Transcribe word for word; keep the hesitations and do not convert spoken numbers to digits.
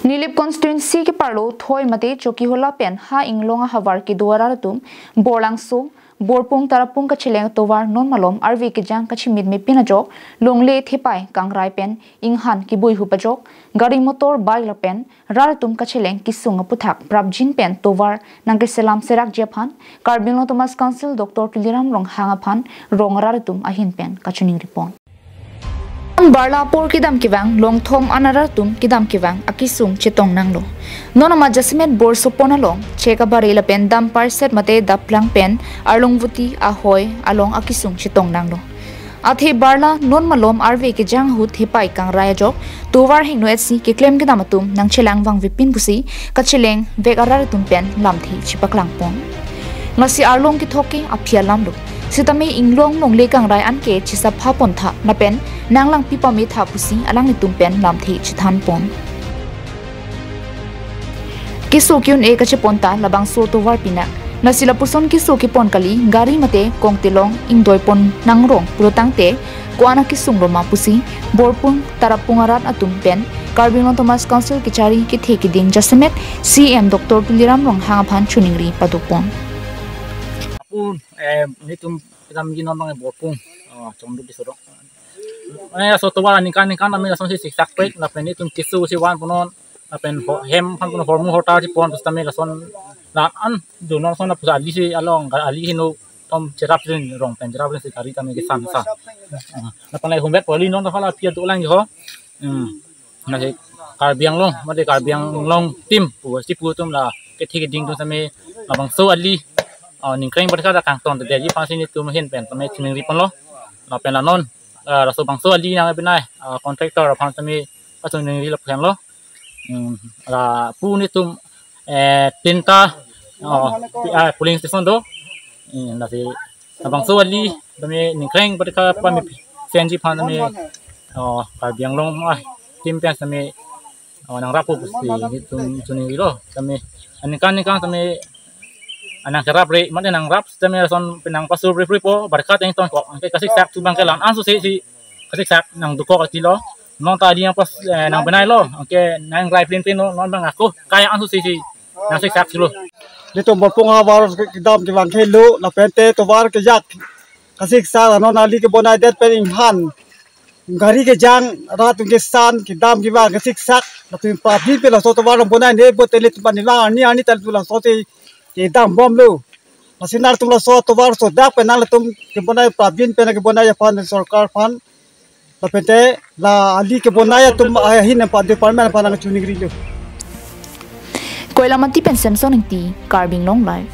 Nilip constituency keparlo Thoi mate Chokihola pen ha inglong ahavar kedo arat atum Borlangso, Borpung Tarapung kacheleng tovar non malom arve kejang kachimit mepin ajok longle thepai kangrai pen inghan kebui hup ajok gari motor bike lapen rat atum kacheleng kesung aputhak prapjin pen tovar nangkeselam serakji aphan Karbi Anglong Autonomous Council Doctor Tuliram Ronghang aphan rong arat atum ahin pen kachiningri pon. Barla apor kedam kevang longthom an arat atum kedam kevang akesung chetong nanglo. Non ama jasemet Borsopon along chek abare lapen dumper set mate daplang pen Arlongvoti ahoi along akesung chetong nanglo. Athe barla non malom arve kejang ahut thepai kangrai ajok tovar hingno etsi keklem kedam atum nangchelang vangvepin pusi kacheleng vek arat atum pen lamthe chepaklang pon. Lasi arlong kethok ke aphi alam lo. Sitame inglong longle kangrai anke chisapha pon tha lapen nanglangpi pame tha pusi alanglitum pen lamthe chethan pon. Keso ke-un-e kachepon ta labangso tovar pinak. Lasi lapuson keso kepon kali gari mate kongtelong ingdoi pon nangrong pulotangte ko-an akesung loma pusi Borpung Tarapung arat atum pen Karbi Anglong Autonomous Council kechari kethe keding jasemet C E M Doctor Tuliram Ronghang aphan chiningri pado pon. Apun, eh, netum kedam ginom bang Borpung, oh, Chondu di sorok. Eh, so tovar aningkan aningkan kami langsung si siksak pek, lapen netum keso si van punon, lapen ho-, hem aphan punon hormu hotar si pon, terus kami langsung la an do non son lapuson ali si along, ali hinu tom cherap rin rong pen cherap rin si gari kami kesan sa. Lapen lai humbet poli non hala pia do lang ho. Hmm. Lasi Karbi Anglong, mate Karbi Anglong team pu, si pu atum la kethe keding atum sami labangso ali, ah, ningkreng berkat kangton te ji aphan si netum ahin pen sami chiningri ponlo. Lapen la non, ah, laso bangso ali nangbenai, ah, contractor aphan sami kachiningri lapen lo. Hmm, lapu netum, eh, tinta, oh, pi-, ah, polling station do. Hmm, lasi labangso ali, kami ningkreng berkat kami C N G aphan kami, oh, Karbi Anglong, ah, team pen kami, oh, nangrap pusi netum chiningrilo. Kami aningkan aningkan kami nangcherap re, mate nangrap kami lason penang pasur pre pre po, berkat yang tongkok, anke kasiksak tu bang ke lan ansu si si kasiksak nangdukok atilo. Non ta adi yang pas, eh, nangbenai lo, anke nangrai plin plin lo, non bang ako kaya ansu si si nangsiksak si lo. Netum Borpung ahavar kedam kevang ke lo, lapen te tovar kejak kasiksak, non ali kebonai det pen inghan gari kejang, rat atum kesan, kedam kevang kasiksak, lapen prapjin pen laso tovar bonai ne bo tele tupan nilang ani ani tal tu laso te kedam bomlo. Lasi nangtum laso tovar sodak pen nangtum kebonai prapjin pen kebonai aphan sorkar aphan, lapen te la ali kebonai atum ahin aphan department aphan nangchiningrilo. Koilamati pen Samson Ingti, Karbi Anglong Live.